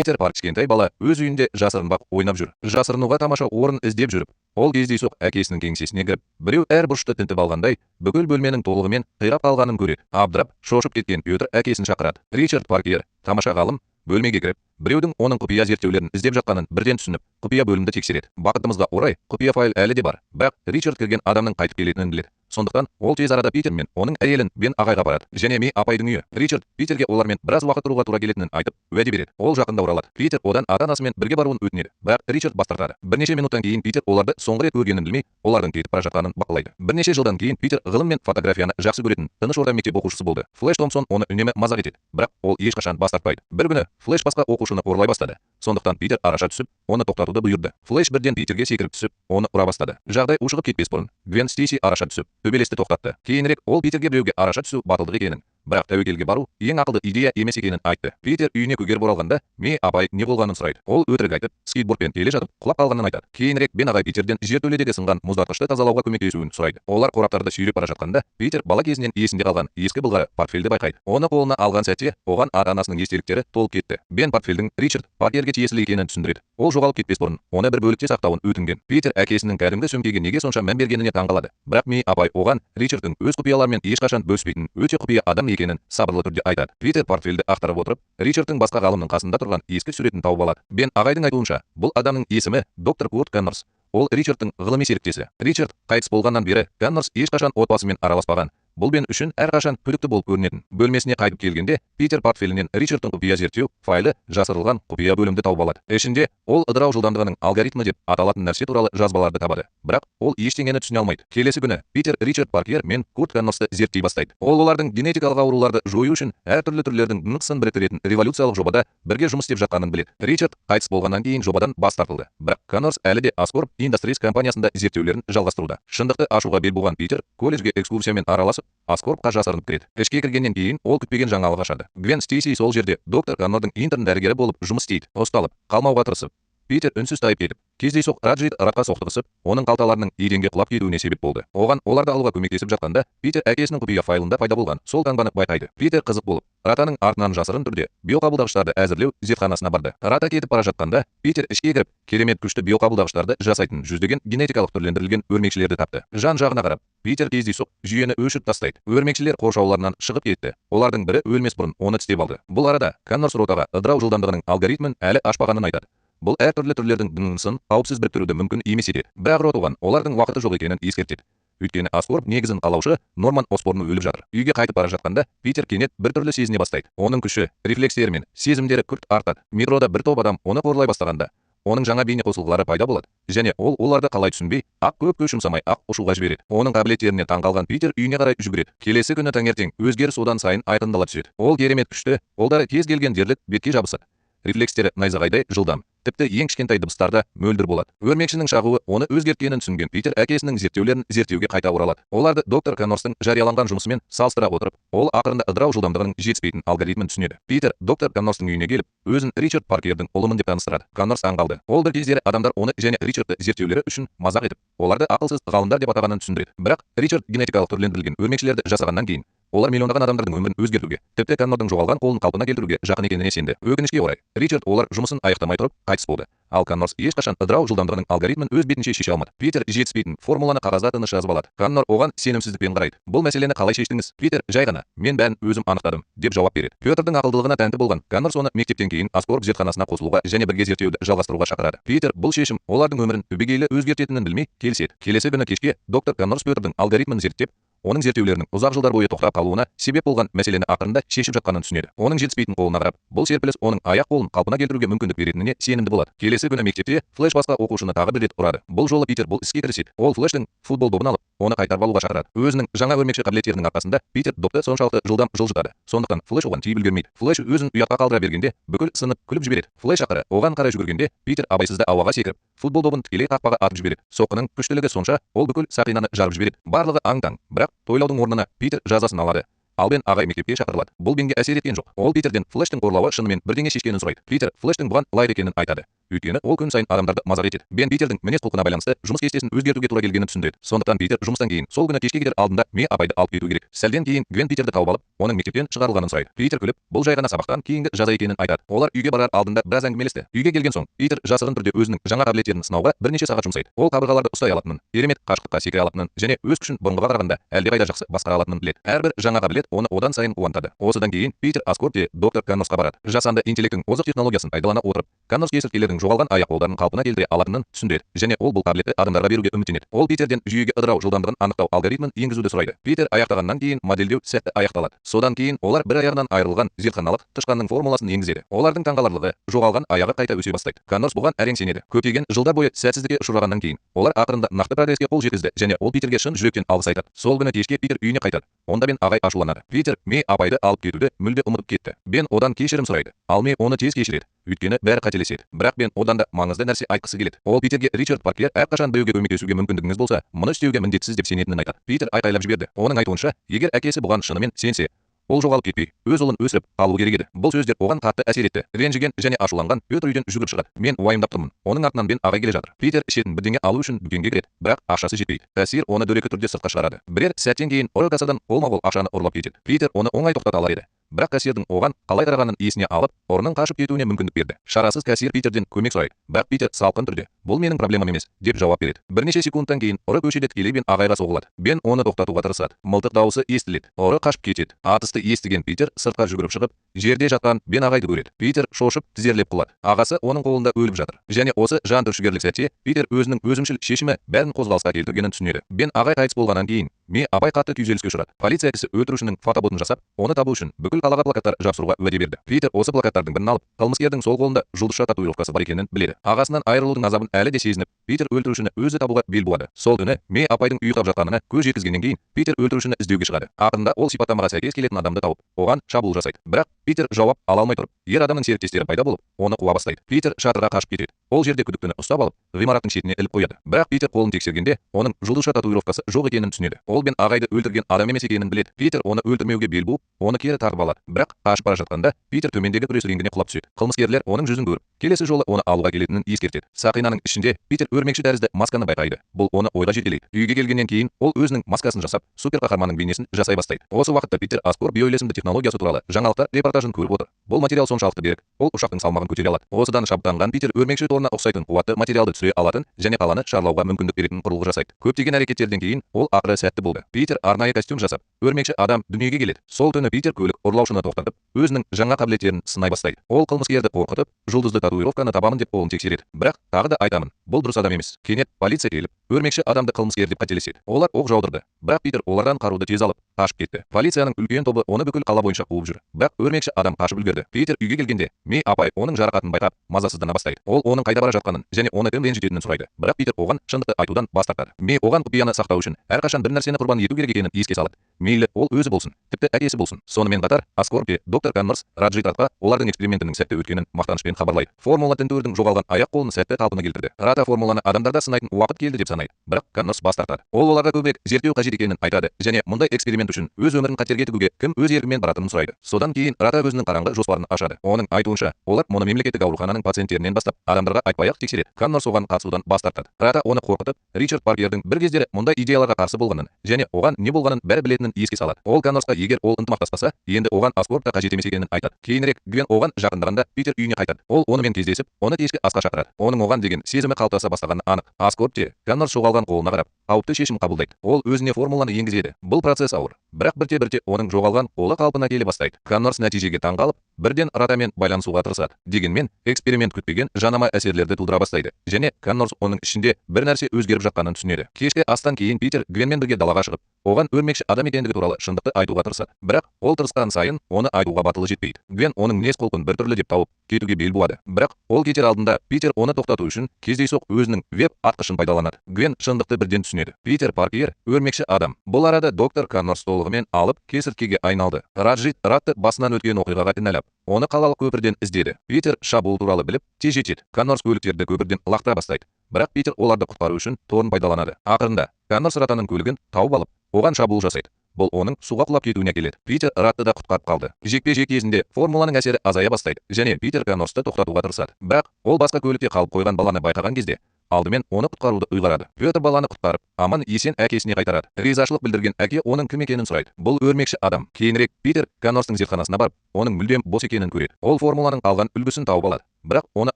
Питер Парк кішкентай бала өз үйінде жасырынбақ ойнап жүр. Жасырынуға тамаша орын іздеп жүріп, ол кездейсоқ әкесінің кеңсесіне кіріп, біреу әр бұрышты тінтіп алғандай, бүкіл бөлменің толығымен қирап қалғанын көреді. Абдырап, шошып кеткен Петр әкесін шақырады. Ричард Паркер, тамаша ғалым, бөлмеге кіріп, біреудің оның құпия зерттеулерін іздеп жатқанын бірден түсініп, құпия бөлімді тексереді. Бақытымызға орай, құпия файл әлі де бар. Бірақ Ричард кірген адамның қайтып келетінін біледі. Сондықтан ол тез арада Питер мен оның әйелін Бен ағайға барады. Және Мей апайдың үйі. Ричард Питерге олармен біраз уақыт тұруға тура келетінін айтып, уәде береді. Ол жақында оралады. Питер одан ата-анасымен бірге баруын өтінеді. Бірақ Ричард бас тартады. Бірнеше минуттан кейін Питер оларды соңғы рет көргенін білмей, олардың кетіп бара жатқанын бақылайды. Бірнеше жылдан кейін Питер ғылым мен фотографияны жақсы көретін тыныш орта мектеп оқушысы болды. Флэш Томпсон оны үнемі мазақ етеді. Бірақ ол ешқашан бас тартпайды. Бір күні Флэш басқа оқушыны қорлай бастады. Сондықтан Питер араша түсіп, оны тоқтатуды бұйырды. Флэш бірден Питерге секіріп түсіп, оны ұра бастады. Жағдай ушығып кетпес бұрын Гвен Стейси араша түсіп, төбелесті тоқтатты. Кейінірек ол Питерге біреуге араша түсу батылдық екенін, бірақ тәуекелге бару ең ақылды идея емес екенін айтты. Питер үйіне көгеріп оралғанда, Мей апай не болғанын сұрайды. Ол өтірік айтып, скейтбордпен келе жатып, құлап қалғанын айтады. Кейінірек Бен ағай Питерден жертөледегі сынған мұздатқышты тазалауға көмектесуін сұрайды. Олар қораптарды сүйреп бара жатқанда, Питер бала кезінен есінде қалған ескі былғары портфельді байқайды. Оны қолына алған сәтте оған ата-анасының естеліктері толып кетті. Бен портфельдің Ричард Паркерге тиесілі екенін түсіндіреді. Ол жоғалып кетпес бұрын оны бір бөлікте сақтауын өтінген. Питер әкесінің кәдімгі сөмкеге неге сонша мән бергеніне таңғалады. Бірақ Мей апай оған Ричардтың өз құпияларымен ешқашан бөліспейтін өте құпия адам екенін сабырлы түрде айтады. Питер портфельді ақтарып отырып, Ричардтың басқа ғалымның қасында тұрған ескі суретін тауып алады. Бен ағайдың айтуынша, бұл адамның есімі доктор Курт Коннорс. Ол Ричардтың ғылыми серіктесі. Ричард қайтыс болғаннан бері Коннорс ешқашан отбасымен араласпаған. Бұл Бен үшін әрқашан күдікті болып көрінетін. Бөлмесіне қайтып келгенде, Питер портфелінен Ричардтың құпия зерттеу файлы жасырылған құпия бөлімді тауып алады. Ішінде ол ыдырау жылдамдығының алгоритмі деп аталатын нәрсе туралы жазбаларды табады. Бірақ ол ештеңені түсіне алмайды. Келесі күні Питер Ричард Паркер мен Курт Коннорсты зерттей бастайды. Ол олардың генетикалық ауруларды жою үшін әртүрлі түрлердің нықсын біріктіретін революциялық жобада бірге жұмыс істеп жатқанын біледі. Ричард қайтыс болғаннан кейін жобадан бас тартылды. Бірақ Коннорс әлі де Аскорб Индастрис компаниясында зерттеулерін жалғастыруда. Шындықты ашуға бел буған Питер колледжге экскурсиямен араласып, Аскорбқа жасырынып кіреді. Ішке кіргеннен кейін ол күтпеген жаңалық ашады. Гвен Стейси сол жерде доктор Коннордың интерн дәрігері болып жұмыс істейді. Ұсталып қалмауға тырысып, Питер үнсіз тайып кетіп, кездейсоқ Раджит Ратқа соқтығысып, оның қалталарының еденге құлап кетуіне себеп болды. Оған оларды алуға көмектесіп жатқанда, Питер әкесінің құпия файлында пайда болған сол таңбаны байқайды. Питер қызық болып, Ратаның артынан жасырын түрде биоқабылдағыштарды әзірлеу зертханасына барды. Рата кетіп бара жатқанда, Питер ішке кіріп, керемет күшті биоқабылдағыштарды жасайтын жүздеген генетикалық түрлендірілген өрмекшілерді тапты. Жан жағына қарап, Питер кездейсоқ жүйені өшіріп тастайды. Өрмекшілер қоршауларынан шығып кетті. Олардың бірі өлмес бұрын оны тістеп алды. Бұл арада Коннорс Ротаға ыдырау жылдамдығының алгоритмін әлі ашпағанын айтады. Бұл әртүрлі түрлердің дынысын қауіпсіз біріктіруді мүмкін емес етеді. Бірақ Рот оған олардың уақыты жоқ екенін ескертеді. Өйткені Аскорб негізін қалаушы Норман Осборн өліп жатыр. Үйге қайтып бара жатқанда Питер кенет біртүрлі сезіне бастайды. Оның күші, рефлекстері мен сезімдері күрт артады. Метрода бір топ адам оны қорлай бастағанда, оның жаңа бейне қосылғылары пайда болады. Және ол оларды қалай түсінбей, ақ көп күш жұмсамай ақ ұшуға жібереді. Оның қабілеттеріне таңқалған Питер үйіне қарай жүгіреді. Келесі күні таңертең өзгеріс одан сайын айқындала түседі. Ол керемет күшті, қолдары кез келген дерлік бетке жабысады. Рефлекстері найзағайдай жылдам. Тіпті ең кішкентай дыбыстарда мөлдір болады. Өрмекшінің шағуы оны өзгерткенін түсінген Питер әкесінің зерттеулерін зерттеуге қайта оралады. Оларды доктор Коннорстың жарияланған жұмысымен салыстыра отырып, ол ақырында ыдырау жылдамдығының жетіспейтін алгоритмін түсінеді. Питер доктор Коннорстың үйіне келіп, өзін Ричард Паркердің ұлымын деп таныстырады. Коннорс таңғалды. Ол бір кездері адамдар оны және Ричардты зерттеулері үшін мазақ етіп, оларды ақылсыз ғалымдар деп атағанын түсіндіреді. Бірақ Ричард генетикалық түрлендірілген өрмекшілерді жасағаннан кейін олар миллиондаған адамдардың өмірін өзгертуге, тіпті Коннордың жоғалған қолын қалпына келтіруге жақын екеніне сенді. Өкінішке орай, Ричард олар жұмысын аяқтамай тұрып қайтыс болды. Ал Коннорс ешқашан ыдырау жылдамдығының алгоритмін өз бетінше шеше алмады. Питер жетіспейтін формуланы қағазға тыныш жазып алады. Коннор оған сенімсіздікпен қарайды. Бұл мәселені қалай шештіңіз? Питер жай ғана, мен бәрін өзім анықтадым, деп жауап береді. Петрдің ақылдылығына тәнті болған Коннорс оны мектептен кейін Аскорб зертханасына қосылуға және бірге зерттеуді жалғастыруға шақырады. Питер бұл шешім олардың өмірін түбегейлі өзгертетінін білмей келіседі. Келесі күні кешке доктор Коннорс Петрдің алгоритмін зерттеп, оның зерттеулерінің ұзақ жылдар бойы тоқтап қалуына себеп болған мәселені ақырында шешіп жатқанын түсінеді. Оның жетіспейтін қолына қарап, бұл серпіліс оның аяқ қолын қалпына келтіруге мүмкіндік беретініне сенімді болады. Келесі күні мектепте Флэш басқа оқушыны тағы бір рет ұрады. Бұл жолы Питер бұл іске кіріседі. Ол Флэштің футбол добын алып, оны қайтарып алуға шақырады. Өзінің жаңа өрмекші қабілеттерінің арқасында Питер допты соншалықты жылдам жылжытады. Сондықтан Флэш оған тиіп үлгермейді. Флэш өзін ұятқа қалдыра бергенде бүкіл сынып күліп жібереді. Флэш ақыры оған қарай жүгіргенде Питер абайсызда ауаға секіріп, футбол добын тікелей қақпаға атып жібереді. Соққының күштілігі сонша, ол бүкіл сақинаны жарып жібереді. Барлығы аң-таң. Бірақ тойлаудың орнына Питер жазасын алады. Ал Бен ағай мектепке шақырылады. Бұл Бенге әсер еткен жоқ. Ол Питерден Флэштің қорлауы шынымен бірдеңе шешкенін сұрайды. Питер Флэштің бұған лайық екенін айтады. Өйткені ол күн сайын адамдарды мазақ етеді. Бен Питердің мінез құлқына байланысты жұмыс кестесін өзгертуге тура келгенін түсіндіреді. Сондықтан Питер жұмыстан кейін сол күні кешке кетер алдында Мэй апайды алып кету керек. Сәлден кейін Гвен Питерді тауып алып, оның мектептен шығарылғанын сұрайды. Питер күліп, бұл жай ғана сабақтан кейінгі жаза екенін айтады. Олар үйге барар алдында біраз әңгімелесті. Үйге келген соң Питер жасырын түрде өзінің жаңа қабілеттерін сынауға бірнеше сағат жұмсайды. Ол қабырғаларды ұстай алатынын, керемет қашықтыққа секіре алатынын және өз күшін бұрынғыға қарағанда әлдеқайда жақсы басқара алатынын біледі. Әрбір жаңа қабілет оны одан сайын қуантады. Осыдан кейін Питер Оскорпте доктор Коннорсқа барады. Жасанды интеллекттің озық технологиясын пайдалана отырып, Коннорс кесірткелердің жоғалған аяқ-қолдарын қалпына келтіре алатынын түсіндіреді және ол бұл қабілетті адамдарға беруге үміттенеді. Ол Питерден жүйеге ыдырау жылдамдығын анықтау алгоритмін енгізуді сұрайды. Питер аяқтағаннан кейін модельдеу сәтті аяқталады. Содан кейін олар бір аяғынан айырылған зертханалық тышқанның формуласын енгізеді. Олардың таңғаларлығы, жоғалған аяғы қайта өсе бастайды. Коннорс бұған әрең сенеді. Көптеген жылдар бойы сәтсіздікке ұшырағаннан кейін олар ақырында нақты прогреске қол жеткізді және ол Питерге шын жүректен алғыс айтады. Сол күні кешке Питер үйіне қайтады. Онда Бен ағай ашуланады. Питер Мэй апайды алып кетуді мүлде ұмытып кетті. Бен одан кешірім сұрайды. Ал Мэй оны тез кешіреді. Өйткені бәрі қателеседі. Бірақ Бен одан да маңызды нәрсе айтқысы келеді. Ол Питерге Ричард Паркер әрқашан біреуге көмектесуге мүмкіндігіңіз болса, мұны істеуге міндеттісіз деп сенетінін айтады. Питер айқайлап жіберді. Оның айтуынша, егер әкесі бұған шынымен сенсе, ол жоғалып кетпей, өз ұлын өсіріп қалуы керек еді. Бұл сөздер оған қатты әсер етті. Ренжіген және ашуланған Петр үйден жүгіріп шығады. Мен уайымдап тұрмын. Оның артынан Бен ағай келе жатыр. Питер ішетін бірдеңе алу үшін дүкенге кіреді, бірақ ақшасы жетпейді. Кассир оны дөрекі түрде сыртқа шығарады. Бірер сәттен кейін ұры кассадан қолма-қол ақшаны ұрлап кетеді. Питер оны оңай тоқтата алар еді. Бірақ кассирдің оған қалай қарағанын есіне алып, ұрының қашып кетуіне мүмкіндік берді. Шарасыз кассир Питерден көмек сұрайды. Бірақ Питер салқын түрде, бұл менің проблемам емес, деп жауап береді. Бірнеше секундтан кейін ұры көшеде тікелей Бен ағайға соғылады. Бен оны тоқтатуға тырысады. Мылтық дауысы естіледі. Ұры қашып кетеді. Атысты естіген Питер сыртқа жүгіріп шығып, жерде жатқан Бен ағайды көреді. Питер шошып тізерлеп құлады. Ағасы оның қолында өліп жатыр. Және осы жан түршігерлік сәтте Питер өзінің өзімшіл шешімі бәрін қозғалысқа келтіргенін түсінеді. Бен ағай қайтыс болғаннан кейін Мэй апай қатты күйзеліске ұшырады. Полиция кісі өлтірушінің фотоботын жасап, оны табу үшін бүкіл қалаға плакаттар жапсыруға уәде берді. Питер осы плакаттардың бірін алып, қылмыскердің сол қолында жұлдызша татуировкасы бар екенін біледі. Ағасынан айырылудың азабын әлі де сезініп, Питер өлтірушіні өзі табуға бел буады. Сол түні Мэй апайдың ұйықтап жатқанына көз жеткізгеннен кейін Питер өлтірушіні іздеуге шығады. Ақырында ол сипаттамаға сәйкес келетін адамды тауып, оған шабуыл жасайды. Бірақ Питер жауап ала алмай тұрып, ер адамның серіктестері пайда болып, оны қуа бастайды. Питер шатырға қашып кетеді. Ол жерде күдіктіні ұстап алып, ғимараттың шетіне іліп қояды. Бірақ Питер қолын тексергенде, оның жұлдызша татуировкасы жоқ екенін түсінеді. Ол Бен ағайды өлтірген адам емес екенін біледі. Питер оны өлтірмеуге бел буып, оны кері тартып алады. Бірақ қашып бара жатқанда Питер төмендегі күрес рингіне құлап түседі. Қылмыскерлер оның жүзін көріп, келесі жолы оны алуға келетінін ескертеді. Сақинаның ішінде Питер өрмекші тәрізді масканы байқайды. Бұл оны ойға жетелейді. Үйге келгеннен кейін ол өзінің маскасын жасап, супер қаһарманның бейнесін жасай бастайды. Осы уақытта Питер Оскорп биоүйлесімді технологиясы туралы жаңалықтар репортажын көріп отыр. Бұл материал соншалықты берік, ол ұшақтың салмағын көтере алады. Осыдан шабыттанған Питер өрмекші торына ұқсайтын қуатты материалды түсіре алатын және қаланы шарлауға мүмкіндік беретін құрылғы жасайды. Көптеген әрекеттерден кейін ол ақыры сәтті болды. Питер арнайы костюм жасап, өрмекші адам дүниеге келеді. Сол түні Питер көлік ұрлаушыны тоқтатып, өзінің жаңа қабілеттерін сынай бастайды. Ол қылмыскерді қорқытып, жұлдызды татуировканы табамын деп қолын тексереді. Бірақ тағы да айтамын, бұл дұрыс адам емес. Кенет полиция келіп, өрмекші адамды қылмыскер деп қателеседі. Олар оқ жаудырды. Бірақ Питер олардан қаруды тез алып, қашып кетті. Полицияның үлкен тобы оны бүкіл қала бойынша қуып жүр. Бірақ өрмекші адам қашып үлгерді. Питер үйге келгенде Мэй апай оның жарақатын байқап, мазасыздана бастайды. Ол оның қайда бара жатқанын және оны кім ренжітетінін сұрайды. Бірақ Питер оған шындықты айтудан бас тартады. Мэй оған құпияны сақтау үшін әрқашан бір нәрсені құрбан ету керек екенін еске салады. Мейлі ол өзі болсын, тіпті әкесі болсын. Сонымен қатар Оскорпте доктор Коннорс Раджит Ратқа олардың экспериментінің сәтті өткенін мақтанышпен хабарлайды. Формула тінтуірдің жоғалған аяқ қолын сәтті қалпына келтірді. Рата формуланы адамдарда сынайтын уақыт келді деп санайды. Бірақ Коннорс бас тартады. Ол оларға көбірек зерттеу қажет екенін айтады және мұндай эксперимент үшін өз өмірін қатерге тігуге кім өз еркімен баратынын сұрайды. Содан кейін Рата өзінің қараңғы жоспарын ашады. Оның айтуынша, олар мұны мемлекеттік аурухананың пациенттерінен бастап адамдарға айтпай-ақ тексереді. Коннорс оған қатысудан бас тартады. Рата оны қорқытып, Ричард Паркердің бір кездері мұндай идеяларға қарсы болғанын және оған не болғанын бәрі білетінін еске салады. Ол Коннорсқа егер ол ынтымақтаспаса, енді оған Оскорп та қажет емес екенін айтады. Кейінірек Гвен оған жақындағанда Питер үйіне қайтады. Ол онымен кездесіп, оны кешкі асқа шақырады. Оның оған деген сезімі қалыптаса бастағаны анық. Оскорпте Коннорс жоғалған қолына қарап, қауіпті шешім қабылдайды. Ол өзіне формуланы енгізеді. Бұл процесс ауыр. Бірақ бірте-бірте оның жоғалған қолы қалпына келе бастайды. Коннорс нәтижеге таңғалып, бірден Ратамен байланысуға тырысады. Дегенмен, эксперимент күтпеген жанама әсерлерді тудыра бастайды. Және Коннорс оның ішінде бір нәрсе өзгеріп жатқанын түсінеді. Кешкі астан кейін Питер Гвенмен бірге далаға шығып, оған өрмекші адам екендігі туралы шындықты айтуға тырысады. Бірақ ол тырысқан сайын оны айтуға батылы жетпейді. Гвен оның мінез құлқын біртүрлі деп тауып, кетуге бел буады. Бірақ ол кетер алдында Питер оны тоқтату үшін кездейсоқ өзінің веб атқышын пайдаланады. Гвен шындықты бірден түсінеді. Питер Паркер өрмекші адам. Бұл арада доктор Коннорс толығымен алып кесірткеге айналды. Раджит Ратты басынан өткен оқиғаға кінәлап, оны қалалық көпірден іздеді. Питер шабуыл туралы біліп, тез жетеді. Коннорс көліктерді көпірден лақтыра бастайды. Бірақ Питер оларды құтқару үшін торын пайдаланады. Ақырында Коннорс Ратаның көлігін тауып алып, оған шабуыл жасайды. Бұл оның суға құлап кетуіне әкеледі. Питер Ратты да құтқарып қалды. Жекпе-жек кезінде формуланың әсері азая бастайды және Питер Коннорсты тоқтатуға тырысады. Бірақ ол басқа көлікте қалып қойған баланы байқаған кезде алдымен оны құтқаруды ұйғарады. Петр баланы құтқарып, аман есен әкесіне қайтарады. Ризашылық білдірген әке оның кім екенін сұрайды. Бұл өрмекші адам. Кейінірек Питер Коннорстың зертханасына барып, оның мүлдем бос екенін көреді. Ол формуланың қалған үлгісін тауып алады. Бірақ оны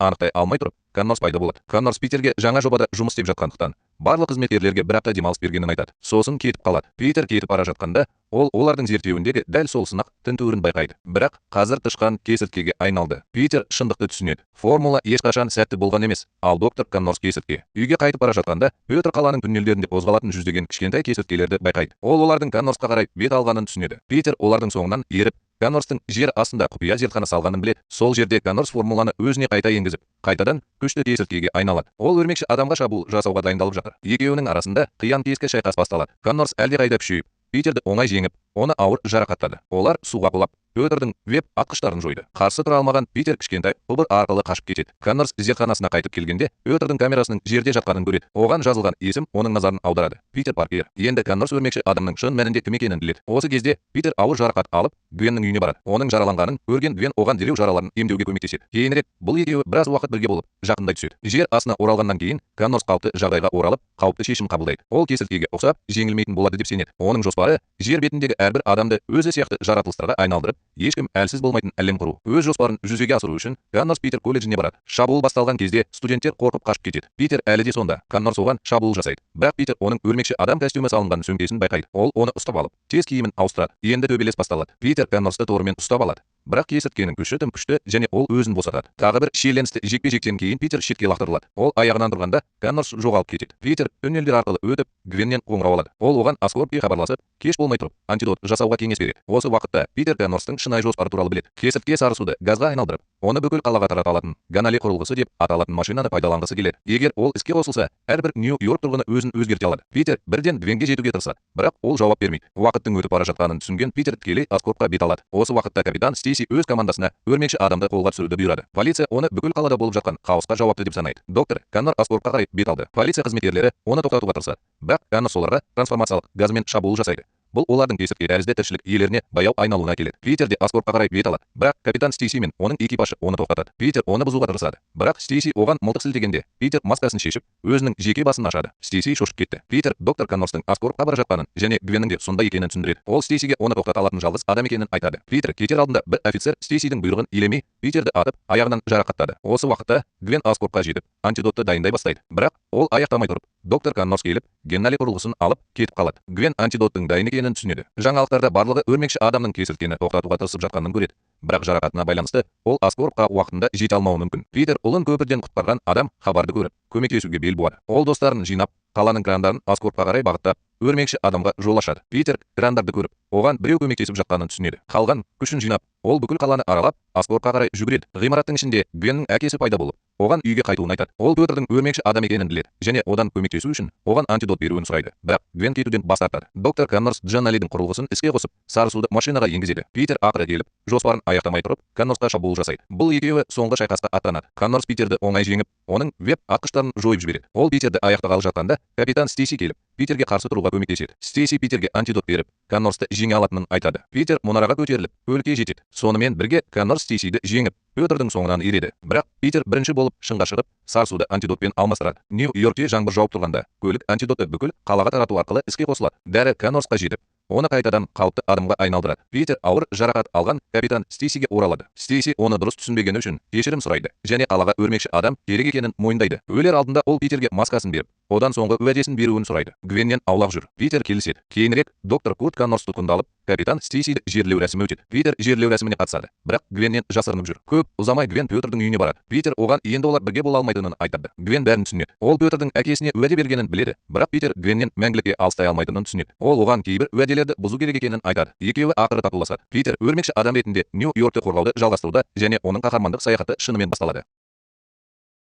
анықтай алмай тұрып, Коннорс пайда болады. Коннорс Питерге жаңа жобада жұмыс істеп жатқандықтан, барлық қызметкерлерге бір апта демалыс бергенін айтады. Сосын кетіп қалады. Питер кетіп бара жатқанда, ол олардың зерттеуіндегі дәл сол сынақ тінтуірін байқайды. Бірақ қазір тышқан кесірткеге айналды. Питер шындықты түсінеді. Формула ешқашан сәтті болған емес, ал доктор Коннорс кесіртке. Үйге қайтып бара жатқанда, Петр қаланың туннельдерінде қозғалатын жүздеген кішкентай кесірткелерді байқайды. Ол олардың Коннорсқа қарай бет алғанын түсінеді. Питер олардың соңынан еріп, Коннорстың жер астында құпия зертхана салғанын біледі. Сол жерде Коннорс формуланы өзіне қайта енгізіп, қайтадан күшті кесірткеге айналады. Ол өрмекші адамға шабуыл жасауға дайындалып жатыр. Екеуінің арасында қиян-кескі шайқас басталады. Коннорс әлдеқайда күшейіп, Питерді оңай жеңіп, оны ауыр жарақаттады. Олар суға құлап, Петрдің веб атқыштарын жойды. Қарсы тұра алмаған Питер кішкентай құбыр арқылы қашып кетеді. Коннорс зертханасына қайтып келгенде, Петрдің камерасының жерде жатқанын көреді. Оған жазылған есім оның назарын аударады. Питер Паркер. Енді Коннорс өрмекші адамның шын мәнінде кім екенін біледі. Осы кезде Питер ауыр жарақат алып, Гвеннің үйіне барады. Оның жараланғанын көрген Гвен оған дереу жараларын емдеуге көмектеседі. Кейінірек бұл екеуі біраз уақыт бірге болып, жақындай түседі. Жер астына оралғаннан кейін Коннорс қалыпты жағдайға оралып, қауіпті шешім қабылдайды. Ол кесірткеге ұқсап, жеңілмейтін болады деп сенеді. Оның жоспары жер бетіндегі әрбір адамды өзі сияқты жаратылыстарға айналдырып, ешкім әлсіз болмайтын әлем құру. Өз жоспарын жүзеге асыру үшін Коннорс Питер колледжіне барады. Шабуыл басталған кезде студенттер қорқып қашып кетеді. Питер әлі де сонда. Коннорс оған шабуыл жасайды. Бірақ Питер оның өрмекші адам костюмі салынған сөмкесін байқайды. Ол оны ұстап алып, тез киімін ауыстырады. Енді төбелес басталады. Питер Коннорсты торымен ұстап алады. Бірақ кесірткенің күші тым күшті және ол өзін босатады. Тағы бір шиеленісті жекпе-жектен кейін Питер шетке лақтырылады. Ол аяғынан тұрғанда Коннорс жоғалып кетеді. Питер туннельдер арқылы өтіп, Гвеннен қоңырау алады. Ол оған Аскорпке хабарласып, кеш болмай тұрып, антидот жасауға кеңес береді. Осы уақытта Питер Коннорстың шынайы жоспары туралы біледі. Кесіртке сары суды газға айналдырып, оны бүкіл қалаға тарата алатын Ганали құрылғысы деп аталатын машинаны пайдаланғысы келеді. Егер ол іске қосылса, әрбір Нью-Йорк тұрғыны өзін өзгерте алады. Питер бірден Гвенге жетуге тырысады, бірақ ол жауап бермейді. Уақыттың өтіп бара жатқанын түсінген Питер тікелей Аскорпқа бет алады. Осы уақытта капитан Стейси өз командасына өрмекші адамды қолға түсіруді бұйырады. Полиция оны бүкіл қалада болып жатқан хаосқа жауапты деп санайды. Доктор Коннор Аскорпқа қарай бет алды. Полиция қызметкерлері оны тоқтатуға тырысады. Бірақ Коннор оларға трансформациялық газмен шабуыл жасайды. Бұл олардың кесіртке тәрізді тіршілік иелеріне баяу айналуына әкеледі. Питер де Аскорпқа қарай бет алады. Бірақ капитан Стейси мен оның экипажы оны тоқтатады. Питер оны бұзуға тырысады. Бірақ Стейси оған мылтық сілтегенде Питер маскасын шешіп, өзінің жеке басын ашады. Стейси шошып кетті. Питер доктор Коннорстың Аскорпқа бара жатқанын және Гвеннің де сонда екенін түсіндіреді. Ол Стейсиге оны тоқтата алатын жалғыз адам екенін айтады. Питер кетер алдында бір офицер Стейсидің бұйрығын елемей, Питерді атып, аяғынан жарақаттады. Осы уақытта Гвен Аскорпқа жетіп, антидотты дайындай бастайды. Бірақ ол аяқтамай тұрып, доктор Коннорс келіп, Геннали құрылғысын алып кетіп қалады. Гвен антидоттың дайын екенін түсінеді. Жаңалықтарда барлығы өрмекші адамның кесірткені тоқтатуға тырысып жатқанын көреді. Бірақ жарақатына байланысты ол Аскорпқа уақытында жете алмауы мүмкін. Питер ұлын көпірден құтқарған адам хабарды көріп, көмектесуге бел буады. Ол достарын жинап, қаланың крандарын Аскорпқа қарай бағыттап, өрмекші адамға жол ашады. Питер крандарды көріп, оған біреу көмектесіп жатқанын түсінеді. Қалған күшін жинап, ол бүкіл қаланы аралап, Аскорпқа қарай жүгіреді. Ғимараттың ішінде Гвеннің әкесі пайда болып, оған үйге қайтуын айтады. Ол Петрдің өрмекші адам екенін біледі және одан көмектесу үшін оған антидот беруін сұрайды. Бірақ Гвен кетуден бас тартады. Доктор Коннорс Джанналидің құрылғысын іске қосып, сары суды машинаға енгізеді. Питер ақыры келіп, жоспарын аяқтамай тұрып, Коннорсқа шабуыл жасайды. Бұл екеуі соңғы шайқасқа аттанады. Коннорс Питерді оңай жеңіп, оның веб атқыштарын жойып жібереді. Ол Питерді аяқтағалы жатқанда капитан Стейси келіп, Питерге қарсы тұруға көмектеседі. Стейси Питерге антидот беріп, Коннорсты жеңе алатынын айтады. Питер мұнараға көтеріліп, көлікке жетеді. Сонымен бірге Коннорс Стейсиді жеңіп, Петрдің соңынан ереді. Бірақ Питер бірінші болып шыңға шығып, сары суды антидотпен алмастырады. Нью-Йоркте жаңбыр жауып тұрғанда, көлік антидотты бүкіл қалаға тарату арқылы іске қосылады. Дәрі Коннорсқа жетіп, оны қайтадан қалыпты адамға айналдырады. Питер ауыр жарақат алған капитан Стейсиге оралады. Стейси оны дұрыс түсінбегені үшін кешірім сұрайды және қалаға өрмекші адам керек екенін мойындайды. Өлер алдында ол Питерге маскасын беріп, одан соңғы уәдесін беруін сұрайды. Гвеннен аулақ жүр. Питер келіседі. Кейінірек доктор Курт Коннорс тұтқындалып, капитан Стейсиді жерлеу рәсімі өтеді. Питер жерлеу рәсіміне қатысады, бірақ Гвеннен жасырынып жүр. Көп ұзамай Гвен Петрдің үйіне барады. Питер оған енді олар бірге бола алмайтынын айтады. Гвен бәрін түсінеді. Ол Петрдің әкесіне уәде бергенін біледі, бірақ Питер Гвеннен мәңгілікке алыстай алмайтынын түсінеді. Ол оған кейбір уәделерді бұзу керек екенін айтады. Екеуі ақыры татуласады. Питер өрмекші адам ретінде Нью-Йоркті қорғауды жалғастыруда және оның қаһармандық саяхаты шынымен басталады.